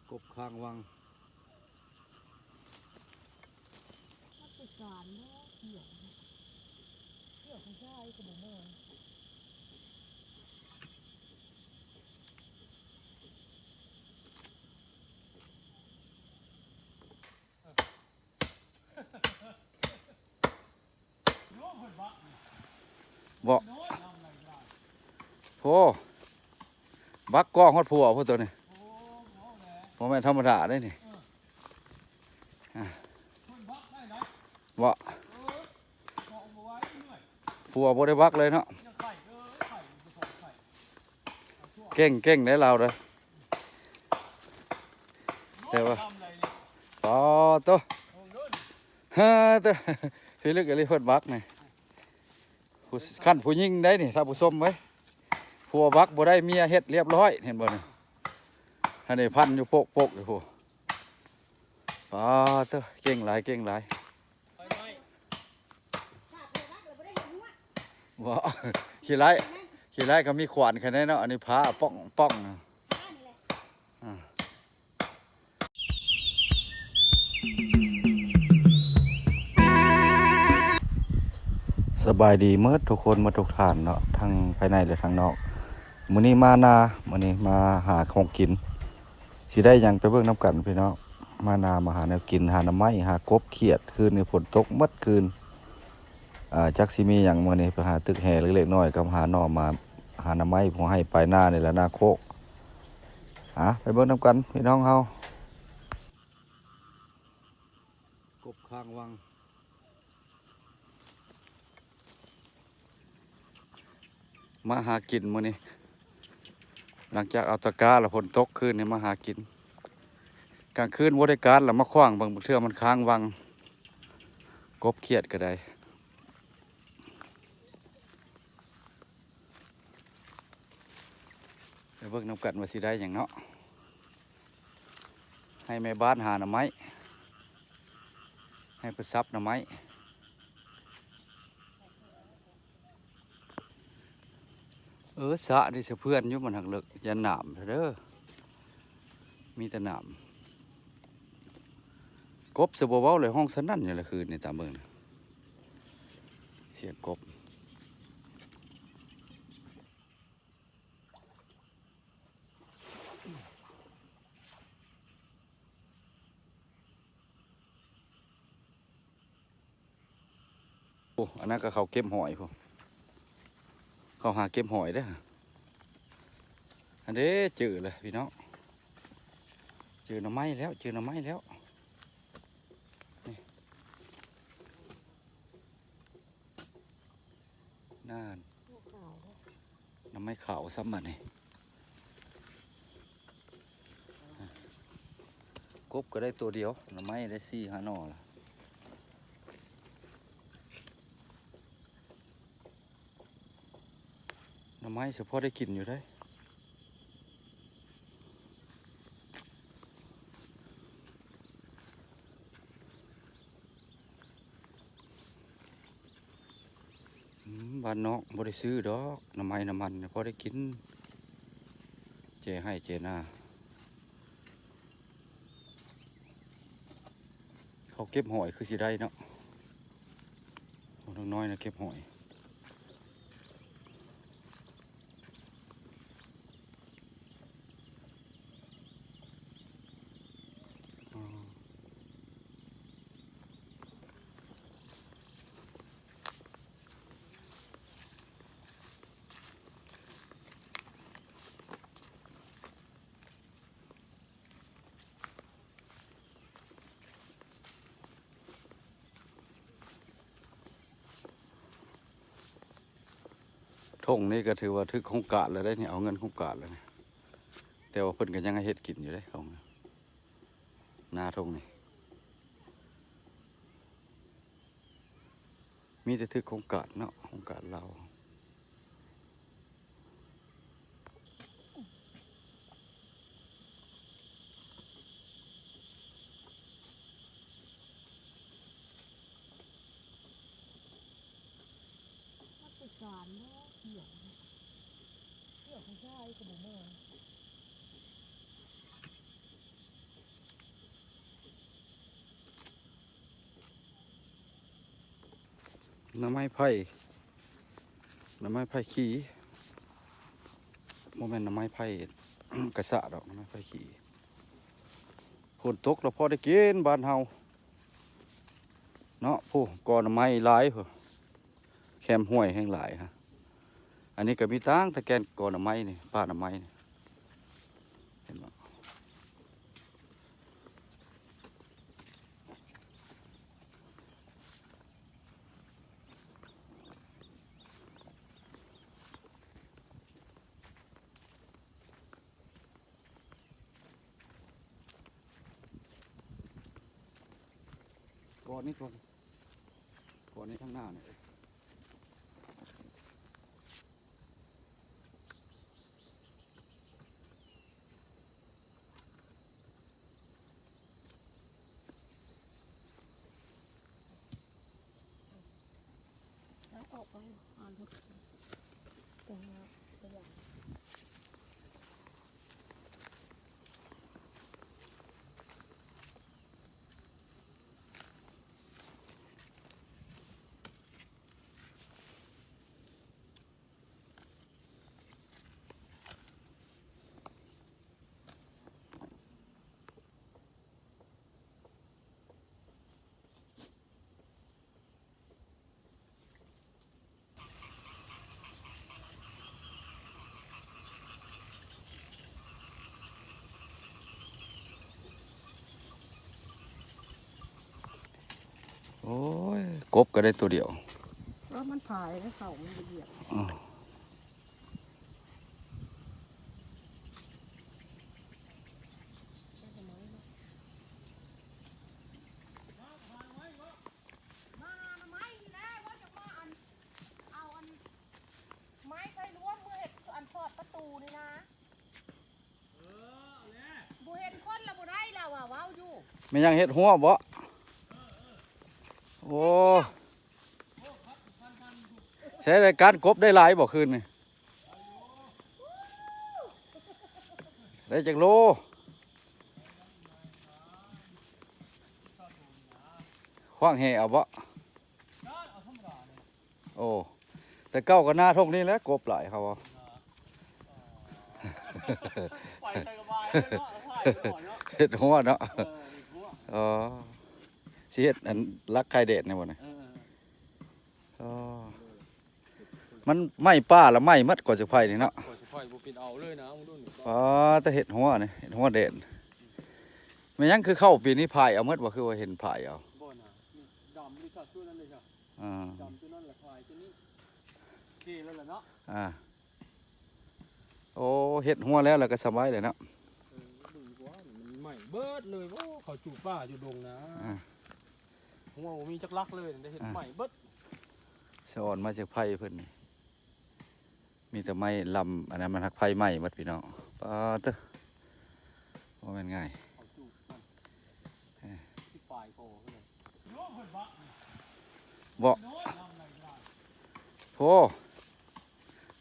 ກົບຄ້າງວັງ ມັນໄປການແລ້ວ ສຽງ ສຽງຜູ້ຊາຍກໍບໍ່ມາ. ບໍ່ ໂອ້ ບັກກ້ອງຮອດຜົວພຸ້ນໂຕນີ້ ບໍ່ແມ່ນທຳມະດາເດ້ນີ້ ອ່າ ບໍ່ ຜົວບໍ່ໄດ້ບັກເລີຍເນາະ ເກັ່ງ ເກັ່ງໄດ໋ລາວເດີ ແຕ່ວ່າ ອໍ ໂຕ ຮະ ໂຕ ພິລຶກອີ່ຫຼີເພິ່ນບັກນີ້ ຜູ້ ຄັນຜູ້ຍິງໄດ໋ນີ້ ທ່ານຜູ້ຊົມເອີຍ ຜົວບັກບໍ່ໄດ້ ເມຍເຮັດລຽບຮ້ອຍ ເຫັນບໍ່ນີ້ ອັນນີ້ພັນຢູ່ໂປກໆຢູ່ພຸ້ນ ອໍ ໂຕ ເກັ່ງຫຼາຍ ເກັ່ງຫຼາຍ. ບໍ່ ຂີ້ໄລ່ ຂີ້ໄລ່ກໍມີຂວານແຄ່ໃດເນາະ ອັນນີ້ພ້າປ້ອງໆ ອ່າ ສະບາຍດີເໝິດທຸກຄົນ ເໝິດທຸກທ່ານເນາະ ທັງພາຍໃນ ແລະ ທາງນອກ ມື້ນີ້ມານາ ມື້ນີ້ມາຫາຂອງກິນ ຊິໄດ້ຫຍັງໄປເບິ່ງນຳກັນພີ່ນ້ອງ ມານາມາຫາແນວກິນ ຫາໜໍ່ໄມ້ ຫາກົບຂຽດ ຄືນນີ້ຝົນຕົກໝົດຄືນ ອ່າ ຈັກຊິມີຫຍັງມື້ນີ້ ໄປຫາຕຶກແຮ່ເລັກໆນ້ອຍໆ ກັບຫາໜໍ່ມາ ຫາໜໍ່ໄມ້ ຜູ້ໃຫ້ປາຍນານີ້ແຫຼະ ນາໂຄກ ອ່າ ໄປເບິ່ງນຳກັນພີ່ນ້ອງເຮົາ ກົບຄ້າງວັງ. ມາຫາກິນມື້ນີ້ ຫຼັງຈາກເອົາຕະກາແລ້ວ ຝົນຕົກຄືນນີ້ມາຫາກິນ ກາງຄືນບໍ່ໄດ້ການລະມາຂວ້າງເບິ່ງ ບາງເທື່ອມັນຄ້າງວັງ ກົບຂຽດກໍໄດ້ ໄປເບິ່ງນຳກັນວ່າຊິໄດ້ຫຍັງເນາະ. ໃຫ້ແມ່ບ້ານຫາໜໍ່ໄມ້ ໃຫ້ເພິ່ນສັບໜໍ່ໄມ້ ເອີ ສະນີ້ສະເພື່ອນຢູ່ ມັນຫັກເລິກ ຢ້ານໜາມເດີ ມີແຕ່ໜາມ ກົບຊະບໍ່ເວົ້າເລີຍ ຮ້ອງສະນັ້ນຢູ່ລະຄືນນີ້ ຕາມເບິ່ງນະ ສຽງກົບ. ໂອ້ ອັນນັ້ນກໍເຂົາເກັບຫອຍພຸ້ນ ເຂົາຫາເກັບຫອຍເດ້ ອັນເດ້ ເຈີແລ້ວພີ່ນ້ອງ ເຈີໜໍ່ໄມ້ແລ້ວ ເຈີໜໍ່ໄມ້ແລ້ວ ນີ້ ນັ້ນ ໜໍ່ໄມ້ຂາວຊ້ຳບາດນີ້ ກົບກໍໄດ້ໂຕດຽວ ໜໍ່ໄມ້ໄດ້ສີ່ຫ້າໜໍ່ລະ ໜໍ່ໄມ້ສະພໍໄດ້ກິນຢູ່ເດ້. ອືມ ບ້ານນອກບໍ່ໄດ້ຊື້ດອກ ນ້ຳໄມ້ນ້ຳມັນ ພໍໄດ້ກິນ ແຈໄຮ່ແຈນາ ເຂົາເກັບຫອຍຄືຊິໄດ້ເນາະ ພວກນ້ອຍໆນະເກັບຫອຍ. ທົ່ງນີ້ກໍຖືວ່າຖືກໂຄງການແລ້ວເດ້ນີ້ ເອົາເງິນໂຄງການແລ້ວນີ້ ແຕ່ວ່າເພິ່ນກໍຍັງໃຫ້ເຮັດກິນຢູ່ເດ້ ທົ່ງນາທົ່ງນີ້ ມີແຕ່ຖືກໂຄງການເນາະ ໂຄງການລາວ. ມັນໄປການແລ້ວ ສຽງ ສຽງຜູ້ຊາຍກໍບໍ່ມາ. ໜໍ່ໄມ້ໄຜ່ ໜໍ່ໄມ້ໄຜ່ຂີ້ ບໍ່ແມ່ນໜໍ່ໄມ້ໄຜ່ ກະສະດອກ ໜໍ່ໄມ້ໄຜ່ຂີ້. ຝົນຕົກແລ້ວພໍໄດ້ກິນບ້ານເຮົາເນາະ. ໂອ້ ກອໜໍ່ໄມ້ຫຼາຍພຸ້ນ ແຄມຫ້ວຍແຮ່ງຫຼາຍຮະ. ອັນນີ້ກໍມີຕັ້ງແຕ່ແກ່ນກອໜໍ່ໄມ້ນີ້ ປ່າໜໍ່ໄມ້ນີ້ ເຫັນບໍ່? ກອນີ້ຕົວ ກອນີ້ຂ້າງໜ້ານີ້. ເອົາອອກໄປ ເອົາລົດ ຕົວ ຕົວຢ່າງ. ໂອ້ຍ ກົບກໍໄດ້ຕົວດຽວ. ເອີ ມັນພາຍແລ້ວ ເຂົາມັນໄປຢຽບ. ອື. ແມ່ນຫຍັງ ເຮັດຮົ້ວບໍ? ໂອ້ ໃຊ້ໄດ້ການກົບໄດ້ຫຼາຍບໍຄືນນີ້? ໄດ້ຈັກໂລ? ຂວ້າງແຫເອົາບໍ? ໂອ້ ແຕ່ເກົ່າກໍນາທົ່ງນີ້ແຫຼະ ກົບຫຼາຍເຂົາເວົ້າ. ເຮັດຮົ້ວເນາະ. ເອີ ຊິເຮັດອັນຫຼັກໄຄແດດນີ້ບໍ່ນີ້? ອໍ ມັນໄໝ້ປ່າລະໄໝ້ໝົດ ກໍຈະໄຟນີ້ເນາະ. ກໍຈະໄຟບໍ່ເປັນເອົາເລີຍນະ ເບິ່ງດູນີ້. ອໍ ແຕ່ເຮັດຮົ້ວນີ້ ເຮັດຮົ້ວແດດ. ແມ່ນຫຍັງຄືເຂົ້າປີນີ້ພາຍເອົາໝົດບໍ່? ຄືວ່າເຫັນພາຍເອົາ. ບໍ່ນະ ດຳຢູ່ຊະ ຊຸດນັ້ນເລີຍຊະ. ອ່າ ດຳຕົວນັ້ນລະພາຍຕົວນີ້ ເກແລ້ວລະເນາະ. ອ່າ ໂອ້ ເຮັດຮົ້ວແລ້ວ ແລ້ວກໍສະບາຍເລີຍເນາະ. ເອີ ເບິ່ງດີກວ່າ ມັນໄໝ້ເບິດເລີຍ. ໂອ້ ເຂົາຈູດປ່າຈູດດົງນະ. ອ່າ ຮົ້ວບໍ່ມີຈັກຫຼັກເລີຍ ໄດ້ເຮັດ ອ່າ ໄໝ້ເບິດ. ສະອອນມາຈາກໄຟເພິ່ນນີ້ ມີແຕ່ໄມ້ລຳ ອັນນັ້ນມັນຫັກໄຟໄໝ້ໝົດພີ່ນ້ອງ. ປາດເຕີ ບໍ່ແມ່ນງ່າຍ. ເອີ ບໍ່ ໂອ້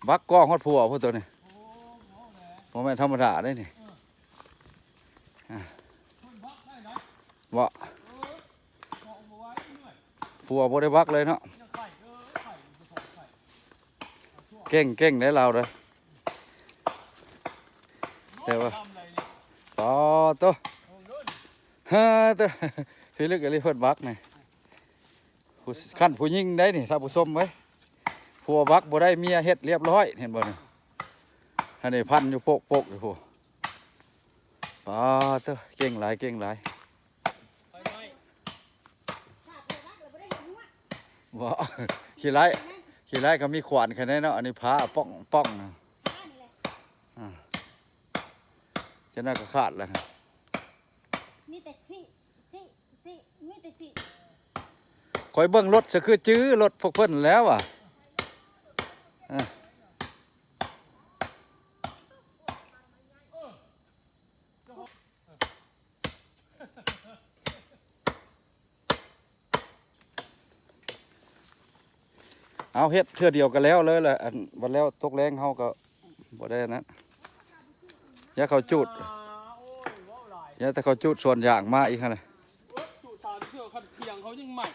ບັກກ້ອງຮອດຜົວພຸ້ນໂຕນີ້ ບໍ່ແມ່ນທຳມະດາເດ້ນີ້. ອ່າ ບໍ່ ຜົວບໍ່ໄດ້ບັກເລີຍເນາະ. ເກັ່ງ ເກັ່ງໄດ໋ລາວເດີ ແຕ່ວ່າ ອໍ ໂຕ ຮາ ໂຕ ພິລຶກອີ່ຫຼີເພິ່ນບັກນີ້. ຜູ້ ຄັນຜູ້ຍິງໄດ໋ນີ້ ທ່ານຜູ້ຊົມເອີຍ ຜົວບັກບໍ່ໄດ້ ເມຍເຮັດລຽບຮ້ອຍ ເຫັນບໍ່ນີ້? ອັນນີ້ພັນຢູ່ໂປກໆຢູ່ພຸ້ນ. ປາດເຕີ ເກັ່ງຫຼາຍ ເກັ່ງຫຼາຍ. ບໍ່ ຂີ້ໄລ່ ຂີ້ໄລ່ກໍມີຂວານແຄ່ໃດເນາະ ອັນນີ້ຜ່າປ້ອງໆ ອ່າ ຈັ່ງນັ້ນກໍຂາດແລ້ວ. ມີແຕ່ຊິ ຊິ ຊິ ມີແຕ່ຊິ ຂ້ອຍເບິ່ງລົດຊະຄືຈື່ລົດພວກເພິ່ນແລ້ວວ່າ. ອ່າ ເອົາ ເຮັດເທື່ອດຽວກໍແລ້ວເລີຍແຫຼະ ອັນ ບັດແລ້ວຕົກແລງເຮົາກໍບໍ່ໄດ້ນັ້ນ. ຢ່າເຂົາຈູດ ຢ່າແຕ່ເຂົາຈູດສວນຢາງມາອີກຫັ້ນນະ. ຈູດຕາມເທື່ອ ຄັນພຽງເຂົາຍັງໃໝ່.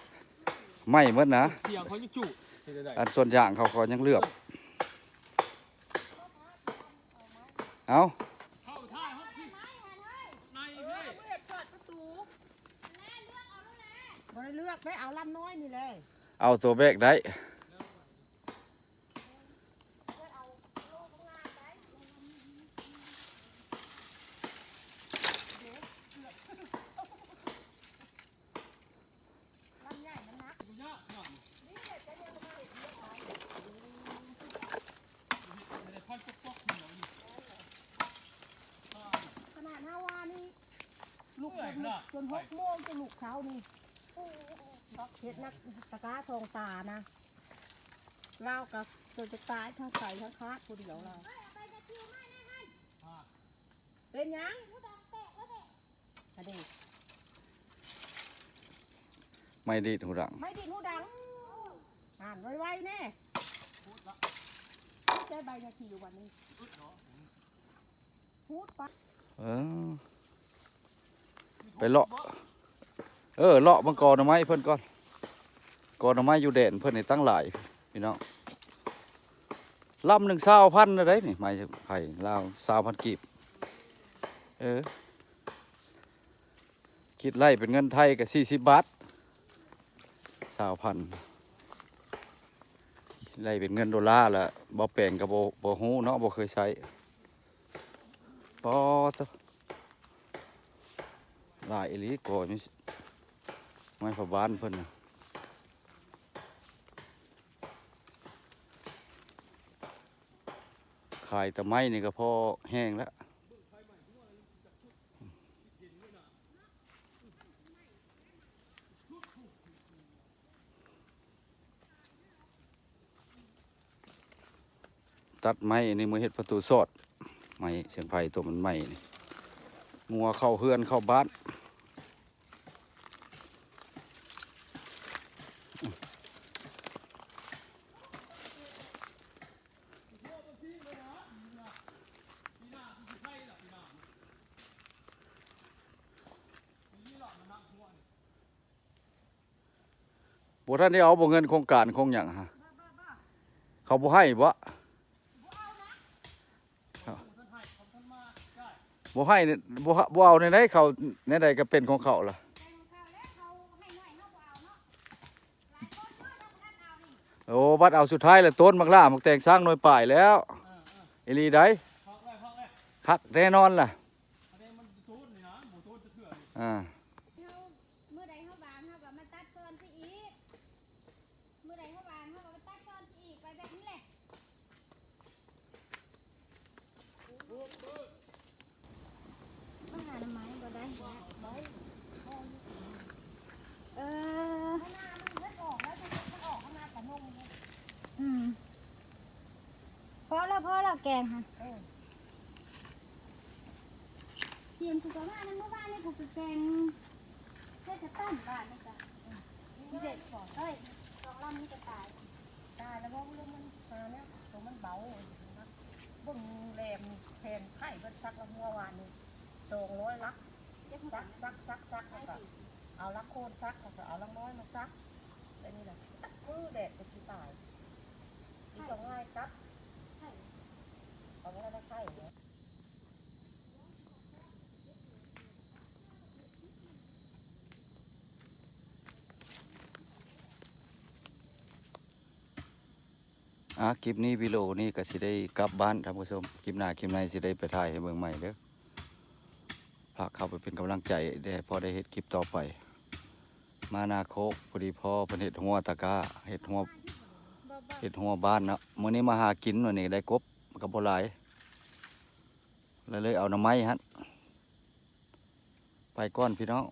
ໄໝ້ໝົດນະ ເຖຍງເຂົາຍັງຈູດ ເຮັດຈັ່ງໃດ ອັນສວນຢາງເຂົາກໍຍັງເຫຼືອບ ເອົາ ເຂົ້າທ້າຍເຮົາຜິດໃນເລີຍ ບໍ່ໄດ້ເລືອກໄດ້ ເອົາລຳນ້ອຍນີ້ແຫຼະ ເອົາໂຕແບກໄດ້. ຂະໜາດເຮົາວ່ານີ້ ລຸກຈົນຫົກໂມງຈະລຸກເຊົ້ານີ້ ເຮັດນັກຕະກ້າສອງຕານະ ລາວກໍຈົນຈະຕາຍ ທັງໄຂ້ທັງຄາດຜູ້ດຽວລາວ ເປັນຫຍັງ? ອັນນີ້ ໄມ້ດີດຫູດັງ ໄມ້ດີດຫູດັງ ອ່ານໄວໆແດ່ ໃຊ້ໃບຍາຄີຢູ່ບັດນີ້ ຂູດໄປ ເອີ ໄປເລາະ ເອີ ເລາະເບິ່ງກອໜໍ່ໄມ້ເພິ່ນກ່ອນ ກອໜໍ່ໄມ້ຢູ່ແດນເພິ່ນນີ້ຕັ້ງຫຼາຍພີ່ນ້ອງ ລຳໜຶ່ງຊາວພັນນະໄດ໋ນີ້ ໄມ້ໄຜ່ລາວຊາວພັນກີບ ເອີ ຄິດໄລ່ເປັນເງິນໄທກໍສີ່ສິບບາດ ຊາວພັນ ໄລ່ເປັນເງິນໂດລາລະ ບໍ່ແປງກໍບໍ່ ບໍ່ຮູ້ເນາະ ບໍ່ເຄີຍໃຊ້ ປາດໂທ້ ຫຼາຍອີ່ຫຼີ ກໍມີໄມ້ພະບ້ານເພິ່ນນະ ຂາຍແຕ່ໄມ້ນີ້ກໍພໍແຮງແລ້ວ. ຕັດໄມ້ນີ້ມາເຮັດປະຕູສອດ ໄມ້ສຽງໄພໂຕມັນໃໝ່ນີ້ ງົວເຂົ້າເຮືອນເຂົ້າບ້ານ. ບໍ່ທັນໄດ້ເອົາບໍ່ ເງິນໂຄງການໂຄງຫຍັງຫະ ເຂົາບໍ່ໃຫ້ບໍ່? ບໍ່ໃຫ້ ບໍ່ ບໍ່ເອົາແນວໃດ ເຂົາແນວໃດກໍເປັນຂອງເຂົາລະ. ໂອ້ ບັດເອົາສຸດທ້າຍລະ ຕົ້ນໝາກຫຼ້າໝາກແຕງຊ້າງໜ່ວຍປາຍແລ້ວ ອີ່ຫຼີໃດ໋ ຄັກແນ່ນອນລະ. ອ່າ ເຮົາ ມື້ໃດເຮົາຫວ່າງ ເຮົາກໍມາຕັດຊ້ອນຊິອີກ ມື້ໃດເຮົາຫວ່າງ ເຮົາກໍມາຕັດຊ້ອນຊິອີກ ໄປແບບນີ້ແຫຼະ. ມາຫາໜໍ່ໄມ້ບໍ່ໄດ້ແລ້ວ ເອີ ອືມ ພໍແລ້ວ ພໍແລ້ວ ແກງຫັ້ນ ເອີ ສຽງກູກໍວ່ານັ້ນ ເມື່ອວານນີ້ກູໄປແກງໃສ່ສະຕ້ອມ ບາດນີ້ກະ ອືມ ຊິເດັດບໍ່ ເອີຍ ສອງລຳນີ້ກະຕາຍ ຕາຍແລ້ວບໍ່? ມັນຫາແນວໂຕມັນເບົາ ເບິ່ງແຫຼມແຜ່ນໄຂ້ເບິດ ສັກລະຫົວວານນີ້ສອງຮ້ອຍຫຼັກ ສັກ ສັກ ສັກ ແລ້ວກະເອົາຫຼັກໂຄນສັກ ແລ້ວກະເອົາຫຼັກນ້ອຍມາສັກ ແບບນີ້ລະ ມື້ແດດກໍຊິຕາຍ ມີແຕ່ງ່າຍຕັດ ເອົາບໍ່ໄດ້ໄຂ້. ອ່າ ຄລິບນີ້ ວິດີໂອນີ້ກໍຊິໄດ້ກັບບ້ານທ່ານຜູ້ຊົມ ຄລິບໜ້າຄລິບໃນຊິໄດ້ໄປຖ່າຍໃຫ້ເບິ່ງໃໝ່ເດີ ພາເຂົ້າໄປເປັນກຳລັງໃຈແດ່ ພໍໄດ້ເຮັດຄລິບຕໍ່ໄປ. ມານາໂຄກ ພໍດີພໍ່ເພິ່ນເຮັດຮົ້ວຕະກ້າ ເຮັດຮົ້ວ ເຮັດຮົ້ວບ້ານເນາະ ມື້ນີ້ມາຫາກິນ ມື້ນີ້ໄດ້ກົບກໍບໍ່ຫຼາຍ ແລ້ວເລີຍເອົາໜໍ່ໄມ້ຫັ້ນ ໄປກ່ອນພີ່ນ້ອງ.